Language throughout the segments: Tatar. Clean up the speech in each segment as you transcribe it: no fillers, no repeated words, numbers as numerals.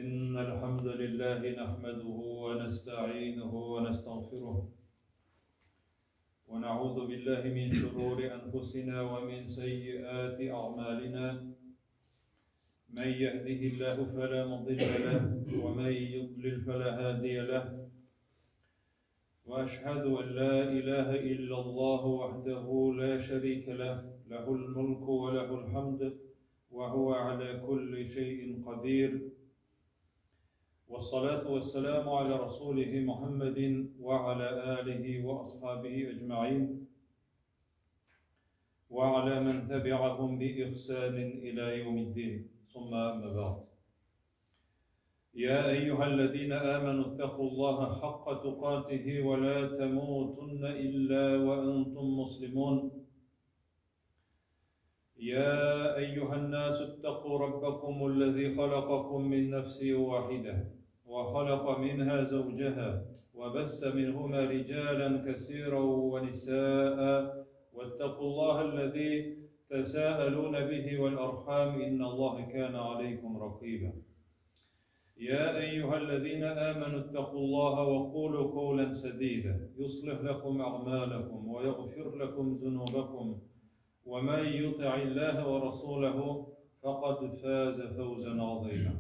إن الحمد لله نحمده ونستعينه ونستغفره ونعوذ بالله من شرور أنفسنا ومن سيئات أعمالنا من يهده الله فلا مضل له ومن يضلل فلا هادي له وأشهد أن لا إله إلا الله وحده لا شريك له له الملك وله الحمد وهو على كل شيء قدير والصلاة والسلام على رسوله محمد وعلى آله وأصحابه أجمعين وعلى من تبعهم بإحسان إلى يوم الدين ثم أما بعد يا أيها الذين آمنوا اتقوا الله حق تقاته ولا تموتن إلا وأنتم مسلمون يا أيها الناس اتقوا ربكم الذي خلقكم من نفس واحدة وخلق منها زوجها وبث منهما رجالا كثيرا ونساء واتقوا الله الذي تساءلون به والأرحام إن الله كان عليكم رقيبا يا أيها الذين آمنوا اتقوا الله وقولوا قولا سديدا يصلح لكم أعمالكم ويغفر لكم ذنوبكم ومن يطع الله ورسوله فقد فاز فوزا عظيما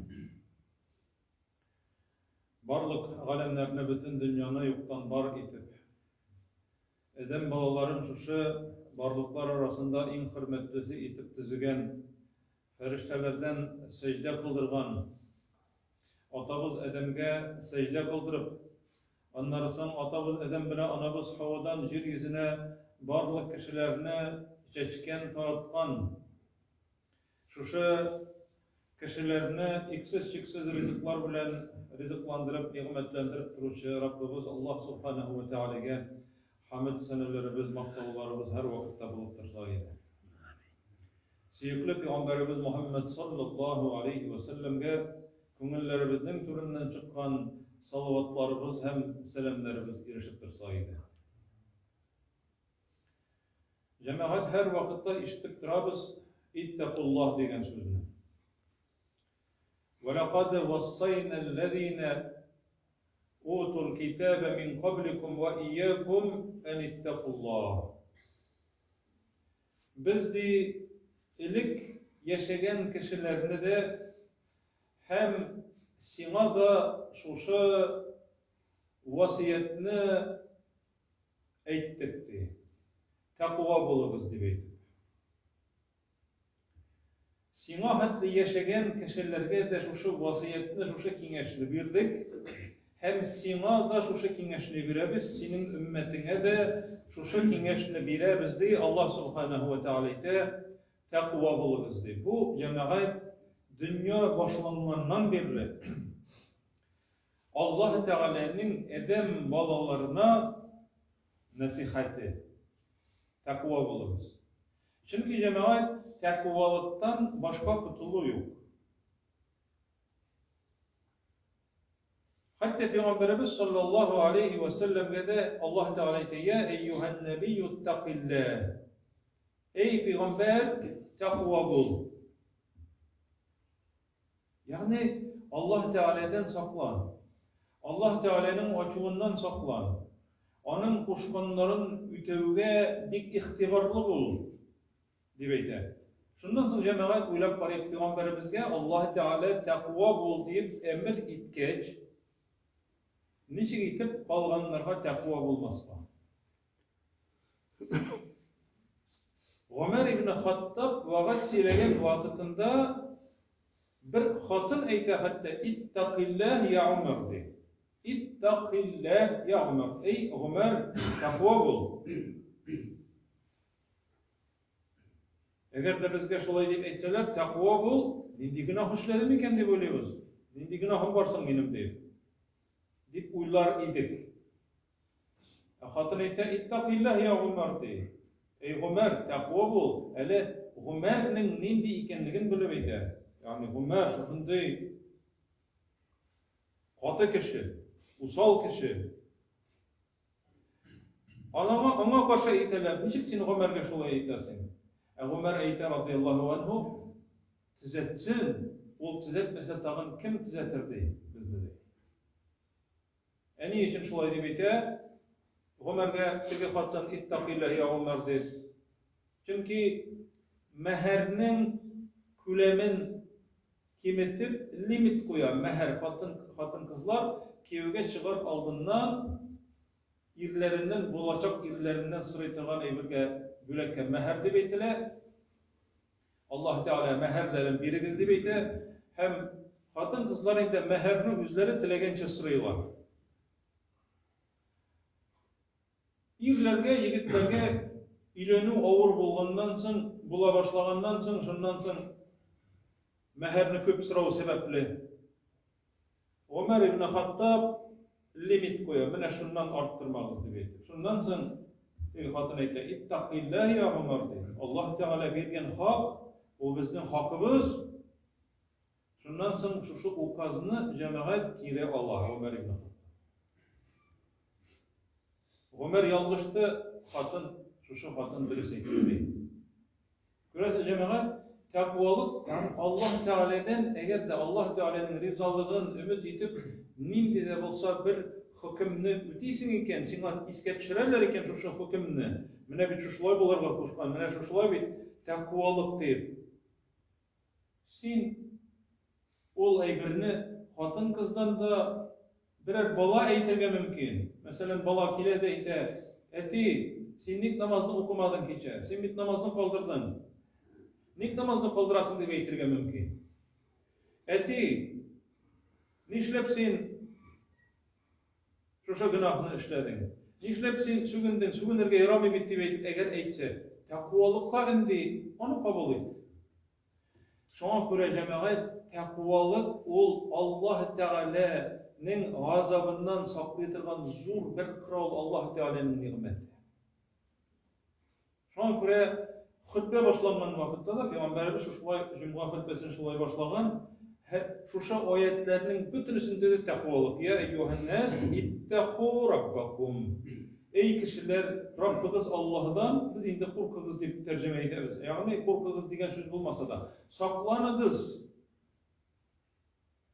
Барлык галәмнәрне бөтен дөньяны юктан бар итеп, адәм балаларын шушы барлыклар арасында иң хөрмәтлесе итеп төзегән, фәрештәләрдән сәҗдә кылдырган, атабыз Адәмгә сәҗдә кылдырып, аннары соң атабыз Адәм белән анабыз Һавадан җир йөзенә барлык кешеләрне чәчкән, тараткан, шушы кешеләрне иксез-чиксез ризыклар белән ризыкландырып, нигъмәтләндереп торучы Раббыбыз Аллаһ Субханаһу ва Тәгаләгә хәмд сәнәләребез, мактауларыбыз һәрвакытта булып торса иде. Сөекле пәйгамбәребез Мухаммад саллаллаһу алейхи ва сәлләмгә күңелләребезнең түреннән чыккан салаватларыбыз һәм сәламнәребез ирешеп торса иде. Җәмәгать һәр вакытта ишетеп торабыз иттакуллаһ дигән сүзне. Вәләкад вассайна аллазина утул китаба мин кабликум ва iyyakum ан иттакуллаһ. Без ди элек яшәгән кешеләрне дә һәм сиңа да шушы васыятьне әйттек ди. Тәкъва булыгыз дип әйтеп. Сиңа хәтле яшәгән кешеләргә дә шушы васыятьне, шушы киңәшне бирдек. Һәм сиңа да шушы киңәшне бирәбез, синең өммәтеңә дә шушы киңәшне бирәбез, ди Аллаһ Субханаһу ва Тәгалә әйтә, тәкъва булыгыз, ди. Бу җәмәгать дөнья башланганнан бирле Аллаһ Тәгаләнең адәм балаларына нәсихәте. Тәкъва булыгыз. Чөнки җәмәгать тәкъвалыктан башка котылу юк. Хәтта Пәйгамбәребез саллаллаһу алейхи ва сәлләмгә дә Аллаһ Тәгалә әйтә: "Я әйюһан нәбийю иттакиллаһ". Эй пәйгамбәр, тәкъва бул. Ягъни Аллаһ Тәгаләдән саклан. Аллаһ Тәгаләнең ачуыннан саклан. Аның кушканнарын үтәүгә бик игътибарлы бул. Дип әйтә. Шуннан соң җәмәгать уйлап карыйк, пәйгамбәребезгә Аллаһ Тәгалә тәкъва бул диеп әмер иткәч, ничек итеп калганнарга тәкъва булмаска? Гомәр ибн Хаттаб вәгазь сөйләгән вакытында бер хатын әйтә хәтта иттакилләһ я Умар ди. Иттакилләһ я Умар. Эй Гомәр, тәкъва бул. Әгәр дә безгә шулай дип әйтсәләр, тәкъва бул, нинди гөнаһ эшләдем икән дип уйлыйбыз. Нинди гөнаһым бар соң минем дип. Дип уйлар идек. Ә хатын әйтә, иттакиллаһ я Гомәр ди. Эй Гомәр, тәкъва бул. Әле Гомәрнең нинди икәнлеген белеп әйтә. Ягъни Гомәр шушындый каты кеше, усал кеше. Анаңа, аңа каршы әйтәләр, ничек син Гомәргә шулай әйтәсең? Ә Гомәр әйтә, радияллаһу анһу, төзәтсен, Ул төзәтмәсә, тагын кем төзәтер ди безне ди. Ә ни өчен шулай дип әйтә? Гомәргә теге хатын иттакиллаһ я Гомәр дип. Чөнки мәһәрнең күләмен киметеп лимит куя. Мәһәр хатын хатын-кызлар кияүгә чыгар алдыннан ирләреннән, булачак ирләреннән сорый торган әйбергә бүләккә мәһәр дип әйтелә. Аллаһ Тәгалә мәһәрләрен бирегез дип әйтә һәм хатын-кызлар инде мәһәрне үзләре теләгәнчә сорыйлар. Ирләргә, егетләргә өйләнү авыр булганнан соң, була башлаганнан соң, шуннан соң мәһәрне күп сорау сәбәпле Гомәр ибн Хаттаб лимит куя, менә шуннан арттырмагыз дип әйтеп. Шуннан соң теге хатын әйтә, Иттакиллаһ я Гомәр ди. Аллаһ Тәгалә биргән хак, ул безнең хакыбыз. Шуннан соң шушы указны җәмәгать кире ала Гомәр ибн Хаттаб. Гомәр ялгышты, хатын, шушы хатын дөрес әйтте ди. Күрәсез, җәмәгать, тәкъвалык Аллаһ Тәгаләдән, әгәр дә Аллаһ Тәгаләнең ризалыгын өмет итеп, нинди дә булса бер хөкемне үтисең икән, сиңа искә төшерәләр икән шушы хөкемне, менә бит шушылай булырга кушкан, менә шушылай бит тәкъвалык дип. Син ул әйберне хатын-кыздан да берәр бала әйтергә мөмкин. Мәсәлән, бала килә дә әйтә, Әти, син ник намазны укымадың кичә? Син бит намазны калдырдың. Ник намазны калдырасың дип әйтергә мөмкин. Әти, нишләп син шушы гөнаһны эшләдең? Нишләп син сүгендең? Сүгенергә ярамый бит дип әйтеп, әгәр әйтсә, тәкъвалыкка өнди, аны кабул ит. Шуңа күрә, җәмәгать, тәкъвалык ул Аллаһ Тәгаләнең газабыннан саклый торган зур бер корал, Аллаһ Тәгаләнең нигъмәте. Шуңа күрә хөтбә башланган вакытта да пәйгамбәребез шушылай җомга хөтбәсен шулай башлаган, шушы аятләрнең бөтенесендә дә тәкъвалык. Я әйюһән-нас, иттәку раббакум. Эй кешеләр, Раббыгыз Аллаһыдан, без инде куркыгыз дип тәрҗемә итәбез. Ягъни куркыгыз дигән сүз булмаса да, сакланыгыз.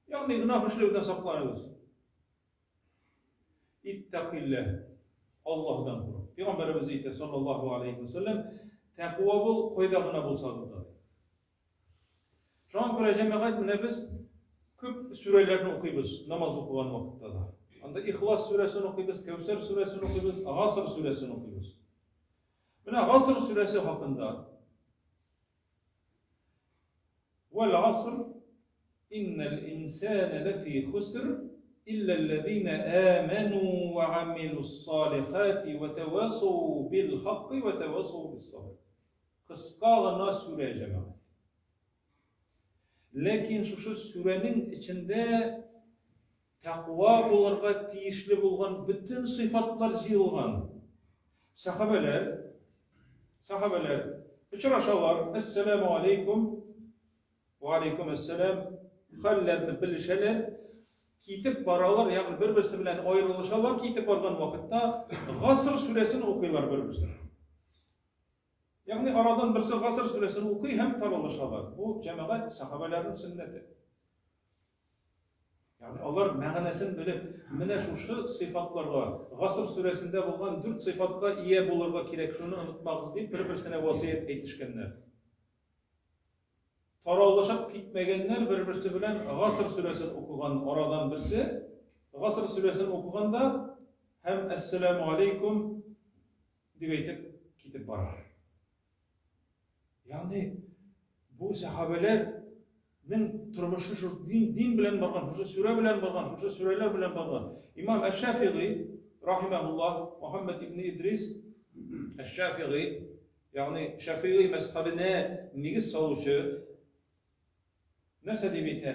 Ягъни гөнаһ эшләүдән сакланыгыз. Иттакилләһ. Аллаһыдан курык. Пәйгамбәребез әйтә, саллаллаһу алейхи ва саллям, тәкъва бул, кайда гына булсагыз да. Шуңа күрә җәмәгать менә без күп сүрәләрне укыйбыз намаз укыган вакытта да. Анда Ихлас сүрәсен укыйбыз, Кәүсәр сүрәсен укыйбыз, Гаср сүрәсен укыйбыз. Менә Гаср сүрәсе хакында Вәл аср иннәл инсана ләфи хуср илля аллазина аману ва амилус салихати ва тавасау бил хакки ва тавасау бис сабр. Кыска гына сүрә, җәмәгать. Ләкин шушы сүрәнең эчендә тәкъва булырга тиешле булган бөтен сыйфатлар җыелган. Сәхабәләр, сәхабәләр очрашалар, әссәламу алейкум, ва алейкум әссәлам, хәлләрне белешәләр, китеп баралар, ягъни бер-берсе белән аерылышалар, китеп барган вакытта Гаср сүрәсен укыйлар бер-берсенә. Ягъни арадан берсе Гаср сүрәсен укый һәм таралышалар. Бу җәмәгать сахабәләрнең сөннәте. Ягъни алар мәгънәсен белеп, менә шушы сыйфатларга, Гаср сүрәсендә булган дүрт сыйфатка ия булырга кирәк, шуны онытмагыз дип бер-берсенә васыять әйтешкәннәр. Таралышып китмәгәннәр бер-берсе белән Гаср сүрәсен укыган арадан берсе Гаср сүрәсен укыганда һәм Әссәламу алейкум Дип әйтеп китеп бара. Ягъни бу сәхабәләрнең тормышы шул дин, дин белән барган, шушы сүрә белән барган, шушы сүрәләр белән барган. Имам Әш-Шафигый рахимахуллах, Мухаммад ибн Идрис Әш-Шафигый, ягъни Шафигый мәзхәбенә нигез салучы нәрсә дип әйтә?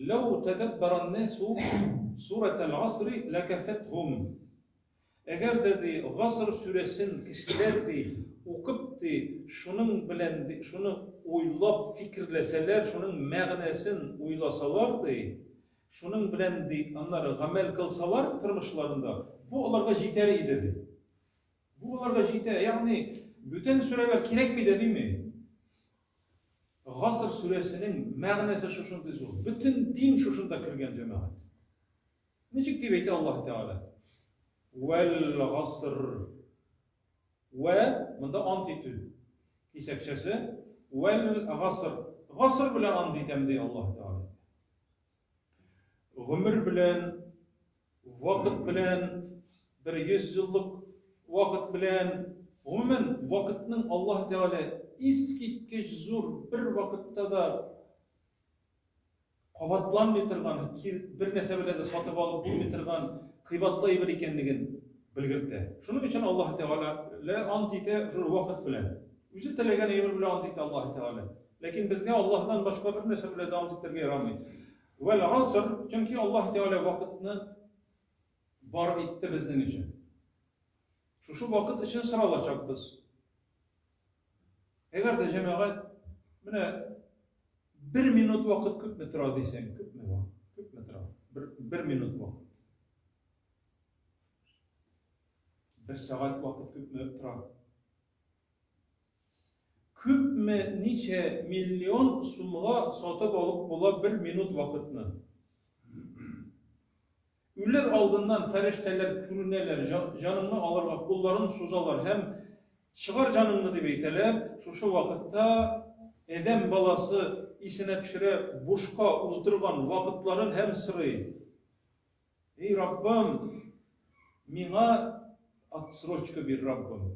Ләү тәдәббәрән-насу сурәтәл-асри ләкәфәтһум. Әгәр дә, ди, Гаср сүрәсен кешеләр, ди, укып, ди, шуның белән, ди, шуны уйлап фикерләсәләр, шуның мәгънәсен уйласалар, ди, шуның белән, ди, аннары гамәл кылсалар тормышларында, бу аларга җитәр иде, ди. Бу аларга җитә, ягъни бүтән сүрәләр кирәкми дә дими. Гаср сүрәсенең мәгънәсе шушындый зур. Бөтен дин шушында кергән, җәмәгать. Ничек дип әйтә Аллаһ Тәгалә? Вәл гаср. Вә монда ант итү кисәкчәсе. Вәл гаср. Гаср белән ант итәм ди Аллаһ Тәгалә. Гомер белән, вакыт белән, бер йөз еллык вакыт белән, гомумән, вакытның Аллаһ Тәгалә искиткеч зур бер вакытта да кабатланмый торган, бер нәрсә белән дә сатып алып булмый торган кыйбатлы әйбер икәнлеген белгертә. Шуның өчен Аллаһ Тәгалә ант итә шул вакыт белән. Үзе теләгән әйбер белән ант итә Аллаһ Тәгалә. Ләкин безгә Аллаһдан башка бер нәрсә белән дә ант итәргә ярамый. Вәл гаср, чөнки Аллаһ Тәгалә вакытны бар итте безнең өчен. Шушы вакыт өчен соралачакбыз. Әгәр дә җәмәгать менә бер минут вакыт күпме тора дисәң, күпме вакыт? Күпме тора? Бер, бер минут вакыт. Бер сәгать вакыт күпме тора? Күпме, ничә миллион сумга сатып алып була бер минут вакытны? Үлер алдыннан фәрештәләр күренәләр, җаныңны алырга кулларын сузалар һәм чыгар җаныңны дип әйтәләр. Шушы вакытта адәм баласы исенә төшерә бушка уздырган вакытларын һәм сорый. Эй, Раббым, миңа отсрочка бир, Раббым.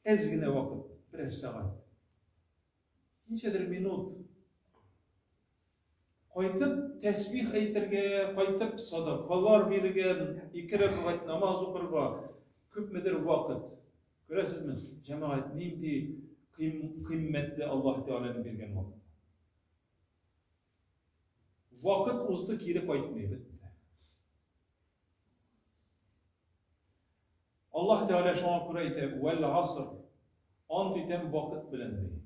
Әз генә вакыт, берәр сәгать. Ничәдер минут. Кайтып тәсбих әйтергә, кайтып садакалар бирергә, ике рәкәгать намаз укырга күпмедер вакыт. Күрәсезме, җәмәгать, нинди кыйммәтле Аллаһ Тәгаләнең биргән вакыты. Вакыт узды, кире кайтмый, бетте. Аллаһ Тәгалә шуңа күрә әйтә, Вәл гаср, ант итәм вакыт белән, ди.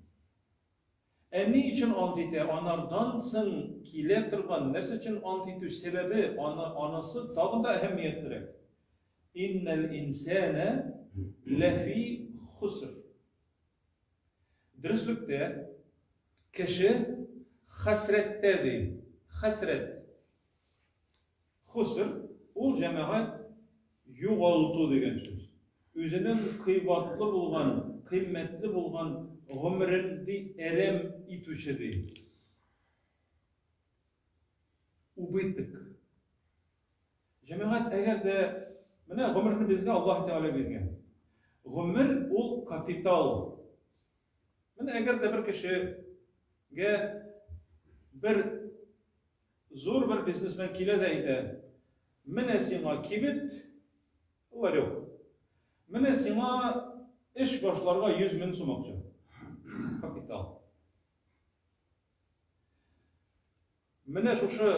Ә ни өчен ант итә? Анардан соң килә торган нәрсә өчен ант итү сәбәбе, аны, анысы тагын да әһәмиятлерәк. Иннәл инсәнә ләфи хуср. Дөреслектә, кеше хәсрәттә, ди. Хәсрәт. Хуср, ул җәмәгать югалту дигән сүз. Үзенең кыйбатлы булган, кыйммәтле булган гомерен ди әрәм итүче ди. Убыток. Җәмәгать, әгәр дә менә гомерне безгә Аллаһ Тәгалә биргән. Гомер ул капитал. Менә әгәр дә бер кешегә бер Зур бер бизнесмен килә дә әйтә, Менә сиңа кибет, ларек. Менә сиңа эш башларга 100 мең сум акча. Капитал. Менә шушы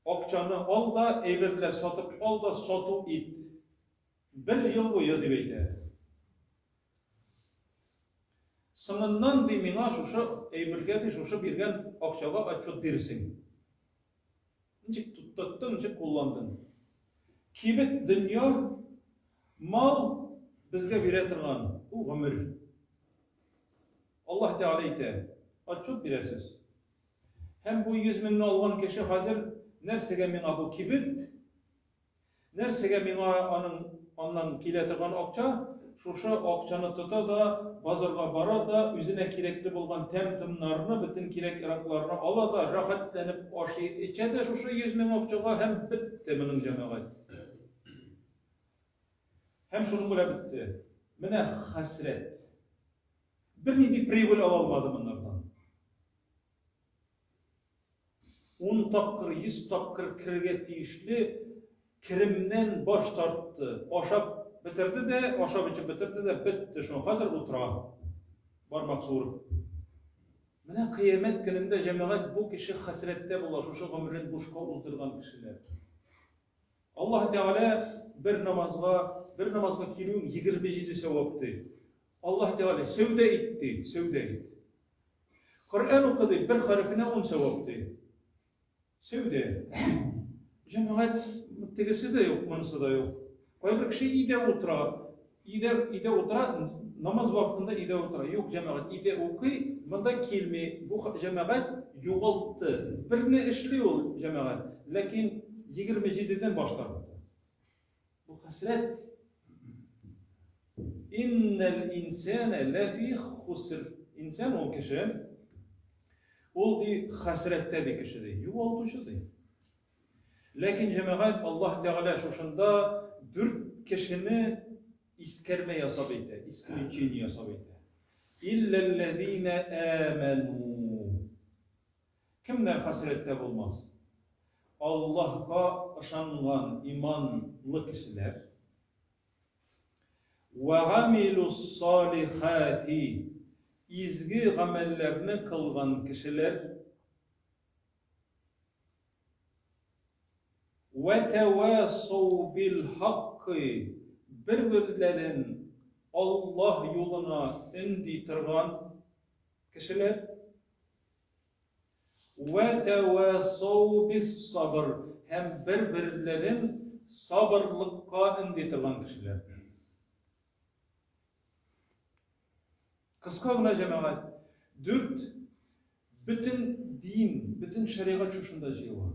акчаны ал да, әйберләр сатып ал да, сату ит. Бер ел буе, дип әйтә. Соңыннан, ди, миңа шушы әйбергә, ди, шушы биргән акчага отчет бирсең. Ничек тоттың, ничек кулландың? Кибет дөнья, мал безгә бирә торган ул гомер. Аллаһ Тәгалә әйтә, отчет бирәсез. Һәм бу 100 меңне алган кеше хәзер нәрсәгә миңа бу кибет, Нәрсәгә миңа аның аннан килә торган акча? Шушы акчаны тота да, базарга бара да, үзенә кирәкле булган тәм-томнарны, бөтен кирәк-яракларны ала да, рәхәтләнеп ашый, эчә дә шушы 100 мең акчага һәм бетте моның җәмәгать. Һәм шуның белән бетте. Менә хәсрәт. Бернинди прибыль ала алмады моннардан. Ун тапкыр, 100 тапкыр керергә тиешле керемнән баш тартты. Ашап бетерде дә, ашап эчеп бетерде дә, бетте шул. Хәзер утыра. Бармак суырып. Менә кыямәт көнендә җәмәгать бу кеше хәсрәттә була, шушы гомерен бушка уздырган кешеләр. Аллаһ Тәгалә бер намазга, бер намазга килүең 27 савап ди. Аллаһ Тәгалә сәүдә ит ди, сәүдә ит. Коръән укы ди, бер хәрефенә ун савап ди. Сәүдә. Җәмәгать тегесе дә юк, монысы да юк. Кайбер кеше өйдә утыра, өйдә өйдә утыра, намаз вакытында өйдә утыра. Юк, җәмәгать, өйдә укый, монда килми. Бу җәмәгать югалтты. Берне эшли ул җәмәгать, ләкин 27-дән баш тартты. Бу хәсрәт. Иннәл инсана ләфи хуср. Инсан ул кеше. Ул ди хәсрәттә ди кеше ди. Югалтучы ди. Ләкин җәмәгать Аллаһ Тәгалә шушында дүрт кешене искәрмә ясап әйтә, исключение ясап әйтә. Илләлләзинә аману. Кемнәр хәсрәттә булмас? Аллаһка ышанган иманлы кешеләр. Вә гамилус салихати. Изге гамәлләрне кылган кешеләр. Вә тәвасау бил хаккы, бер-берләрен Аллаһ юлына өнди торган кешеләр. Вә тәвасау бис сабыр, һәм бер-берләрен сабырлыкка өнди торган кешеләр. Кыска гына җәмәгать, дүрт бөтен дин, бөтен шәригать шушында җыела.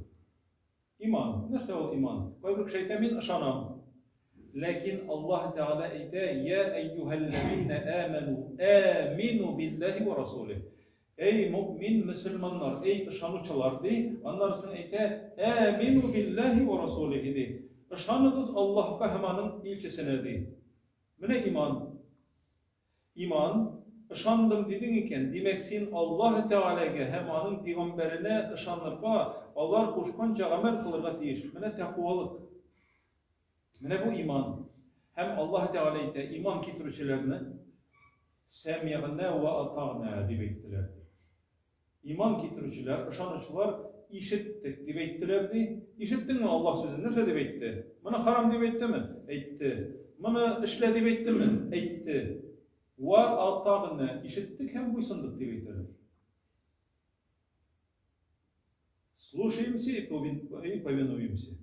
Иман. Нәрсә ул иман? Кайбер кеше әйтә, мин ышанам. Ләкин Аллаһ Тәгалә әйтә, Я әйюһәлләзинә аману, амину биллаһи ва расулих. Эй мөэмин мөселманнар, эй ышанучылар, ди, аннары соң әйтә, амину биллаһи ва расулихи, ди. Ышаныгыз Аллаһка һәм аның илчесенә, ди. Менә иман. Иман, ышандым дидең икән, димәк, син Аллаһ Тәгаләгә һәм Аның пигамбәренә ышанырга, алар кушканча гамәл кылырга тиеш. Менә тәкъвалык. Менә бу иман. Һәм Аллаһ Тәгалә әйтә, иман китерүчеләрне сәмигънә вә атагънә дип әйттеләр. Иман китерүчеләр, ышанучылар ишеттек дип әйттеләр, ди. Ишеттеңме Аллаһ сүзен? Нәрсә дип әйтте? Моны харам дип әйттеме? Әйтте. Моны эшлә дип әйттеме? Әйтте. Ва атагна, ишеттек һәм буйсындык дип әйтәләр. Слушаемся и повинуемся.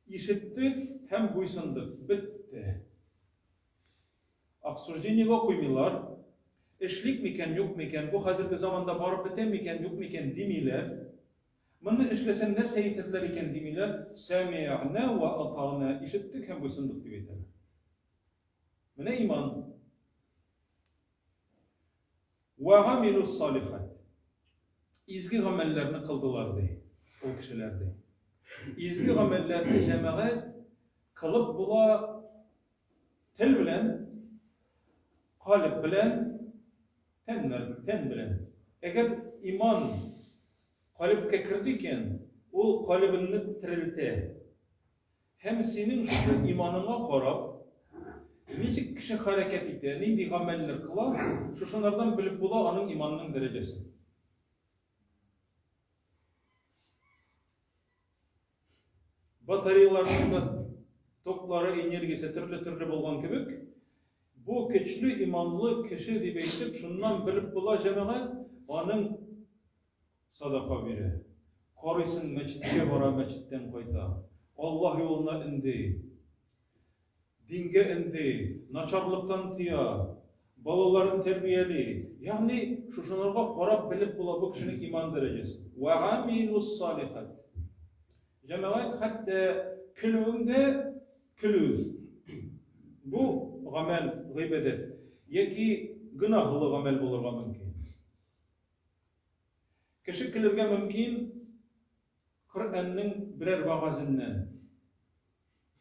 Ишеттек һәм буйсындык. Бетте. Обсуждениегә куймыйлар, эшлик микән, юк микән, бу хәзерге заманда барып бетә микән, юк микән димиләр. Моны эшләсәм нәрсә әйтерләр икән димиләр, сәмигънә вә атагънә, ишеттек һәм буйсындык дип әйтәләр. Менә иман. Вә гамилус салихат. Изге гамәлләрне кылдылар ди, ул кешеләр ди. Изге гамәлләрне җәмәгать кылып була Тел белән, калеб белән, тәннәр, тән белән. Әгәр иман калебкә керде икән, ул калебеңне терелтә. Һәм синең шушы иманыңа карап, ничек кеше хәрәкәт итә, нинди гамәлләр кыла, шушынардан белеп була аның иманының дәрәҗәсен. Батареяларның да токлары, энергиясе төрле-төрле булган кебек, бу көчле иманлы кеше дип әйтеп, шуннан белеп була, җәмәгать, аның садака бирә. Карыйсың, мәчеткә бара, мәчеттән кайта. Аллаһ юлына өнди. Дингә өнди, начарлыктан тыя, балаларын тәрбияли. Ягъни, шушыларга карап белеп була бу кешенең иман дәрәҗәсен. Вә гамилус салихат. Җәмәгать, хәтта көлүең дә көлү. Бу гамәл, гыйбадәт яки гөнаһлы гамәл булырга мөмкин. Кеше көлергә мөмкин Коръәннең берәр вәгазеннән.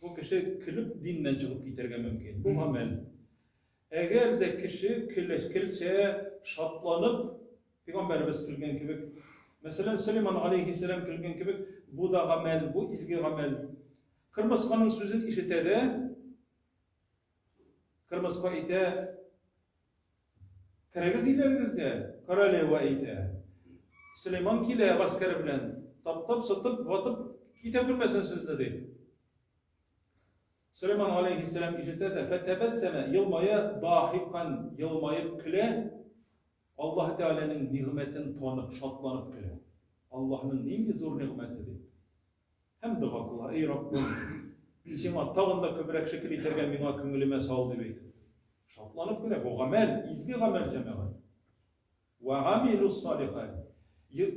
Бу кеше көлеп диннән чыгып китәргә мөмкин. Бу гамәл. Әгәр дә кеше көлсә, шатланып, пәйгамбәребез көлгән кебек, мәсәлән, Сөләйман алейһиссәлам көлгән кебек, бу да гамәл, бу изге гамәл. Кырмысканың сүзен ишетә дә, кырмыска әйтә, Керегез өйләрегезгә, королева әйтә. Сөләйман килә гаскәре белән, таптап, сытып, ватып китә күрмәсен сезне, дип. Сөләйман алейһиссәлам ишетә дә, фәтәбәссәмә, елмая, дахикан, елмаеп көлә, Аллаһ Тәгаләнең нигъмәтен танып, шатланып көлә. Аллаһның нинди зур нигъмәте дип. Һәм дога кыла, Эй Раббым, сиңа тагын да күбрәк шөкер итәргә миңа күңелемә сал, дип әйтеп. Шатланып көлә. Бу гамәл, изге гамәл, җәмәгать. Вә гамилус салихат.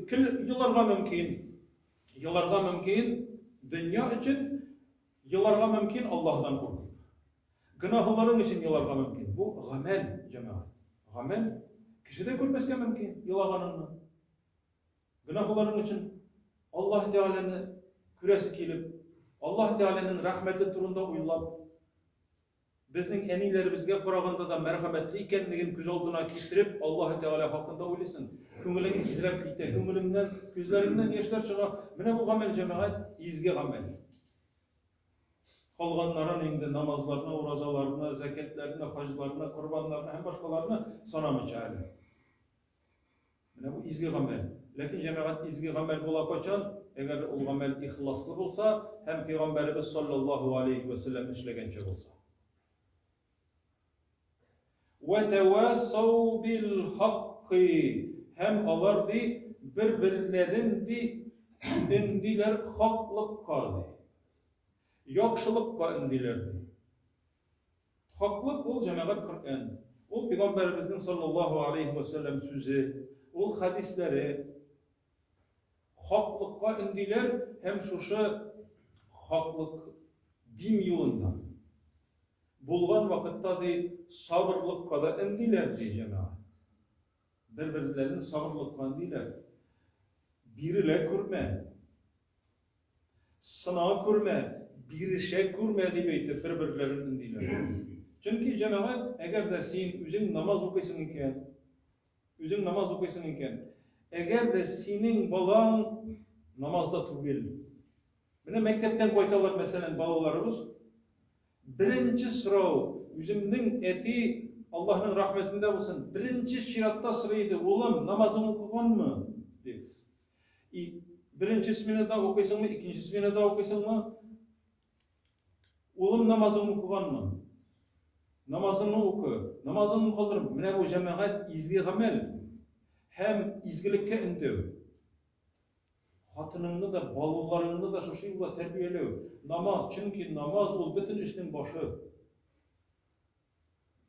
Көл еларга мөмкин. Еларга мөмкин дөнья өчен, еларга мөмкин Аллаһдан куркып. Гөнаһларың өчен еларга мөмкин. Бу гамәл, җәмәгать. Гамәл кеше дә күрмәскә мөмкин елаганыңны. Гөнаһларың өчен Аллаһ Тәгаләне күрәсе килеп, Аллаһ Тәгаләнең рәхмәте турында уйлап, безнең әниләребезгә караганда да мәрхәмәтле икәнлеген күз алдына китереп, Аллаһы Тәгалә хакында уйлыйсың. Күңелең изрәп китә, күңелеңнән, күзләреңнән яшьләр чыга. Менә бу гамәл, җәмәгать, изге гамәл. Калганнарын инде намазларны, уразаларны, зәкятләрне, хаҗларны, корбаннарны һәм башкаларны санамыйча әле. Менә бу изге гамәл. Ләкин, җәмәгать, изге гамәл була кайчан? Әгәр ул гамәл ихласлы булса һәм Пәйгамбәребез саллаллаһу алейһи вә сәлләм эшләгәнчә булса. Вә тәвасау бил хакки. Һәм алар ди бер-берләрен ди өндиләр хаклыкка ди. Яхшылыкка өндиләр ди. Хаклык ул, җәмәгать, Коръән. Ул пәйгамбәребезнең саллаллаһу алейһи вә сәлләм сүзе, ул хәдисләре. Хаклыкка өндиләр һәм шушы хаклык дин юлында булган вакытта ди сабырлыкка да өндиләр ди җәмәгать. Бер-берләрен сабырлыкка өндиләр. Бирелә күрмә. Сына күрмә, бирешә күрмә, дип әйтеп, бер-берләрен өндиләр. Чөнки, җәмәгать, әгәр дә син үзең намаз укыйсың икән, үзең намаз укыйсың икән, әгәр дә синең балаң намазда түгел. Менә мәктәптән кайталар, мәсәлән, балаларыбыз. Беренче сорау, үземнең әти, Аллаһның рәхмәтендә булсын, беренче чиратта сорый иде, улым, намазың укыганмы? дип. И беренче сменада укыйсыңмы, икенче сменада укыйсыңмы? Улым намазын укыганмы? Намазыңны укы, намазыңны калдыр. Менә бу җәмәгать изге гамәл һәм изгелеккә өндәү. Хатыныңны да, балаларыңны да шушы юлда тәрбияләү. Намаз, чөнки намаз ул бөтен эшнең башы.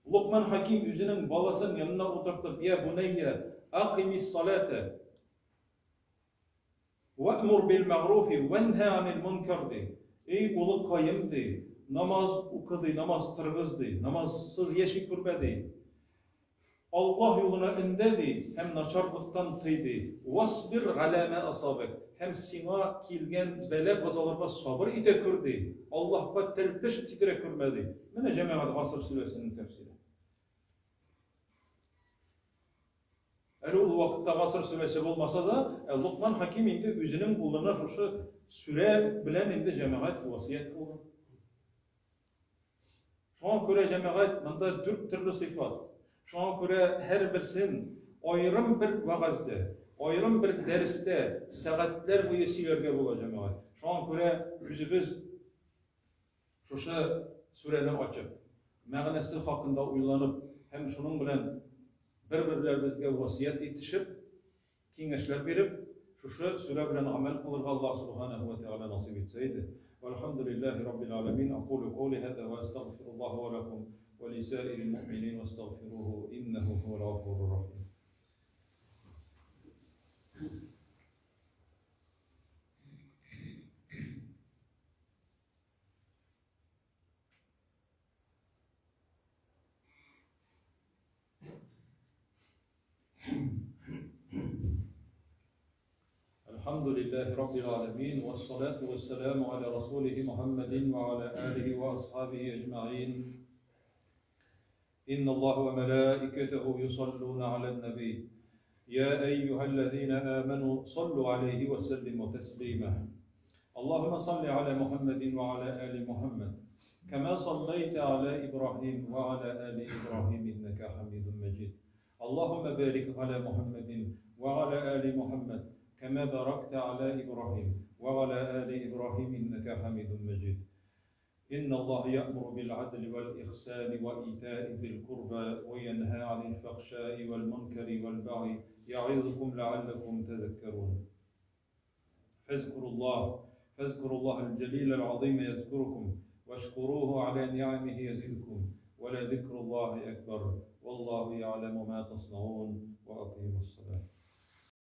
Локман Хаким үзенең баласын янына утыртып, Я бунәйя, акимис салата, вә'мур бил мәгъруфи, вәнһә анил мункар, ди. Эй, улыкаем, ди, намаз укы, ди, намаз торгыз, ди, намазсыз яши күрмә, ди. Аллаһ юлына өндә, ди, һәм начарлыктан тый, ди. Васбир галә мә асабәк, һәм сиңа килгән бәла-казаларга сабыр итә күр, ди, Аллаһка тел-теш тидерә күрмә, ди. Менә, җәмәгать, Гасыр сүрәсенең тәфсире. Әле ул вакытта Гасыр сүрәсе булмаса да, ә Локман Хаким инде үзенең улына шушы сүрә белән инде, җәмәгать, васыять кылган. Шуңа күрә, җәмәгать, монда дүрт төрле сыйфат. Шуңа күрә һәрберсен аерым бер вәгазьдә, аерым бер дәрестә сәгатьләр буе сөйләргә була, җәмәгать. Шуңа күрә үзебез шушы сүрәне ачып, мәгънәсе хакында уйланып һәм шуның белән бер-берләребезгә васыять итешеп, Киңәшләр биреп, шушы сүрә белән гамәл кылырга Аллаһ Субханаһу ва Тәгалә насыйп итсә иде. Вәлхәмдүлилләһи Раббил галәмин. Акулу каули һаза ва әстәгъфируллаһа ва ләкум ва лисаирил муъминин вәстәгъфируху иннәһу һуәл гафурур рахим. الحمد لله رب العالمين والصلاة والسلام على رسوله محمد وعلى آله وأصحابه أجمعين إن الله وملائكته يصلون على النبي يا أيها الذين آمنوا صلوا عليه وسلموا تسليما اللهم صل على محمد وعلى آل محمد كما صليت على إبراهيم وعلى آل إبراهيم إنك حميد مجيد اللهم بارك على محمد وعلى آل محمد كما باركت على إبراهيم وعلى آل إبراهيم إنك حميد مجيد إن الله يأمر بالعدل والإحسان وإيتاء ذي القربى وينهى عن الفحشاء والمنكر والبغي يعظكم لعلكم تذكرون فاذكروا الله فاذكروا الله الجليل العظيم يذكركم واشكروه على نعمه يزدكم. ولذكر الله أكبر، والله يعلم ما تصنعون، وأقيموا الصلاة.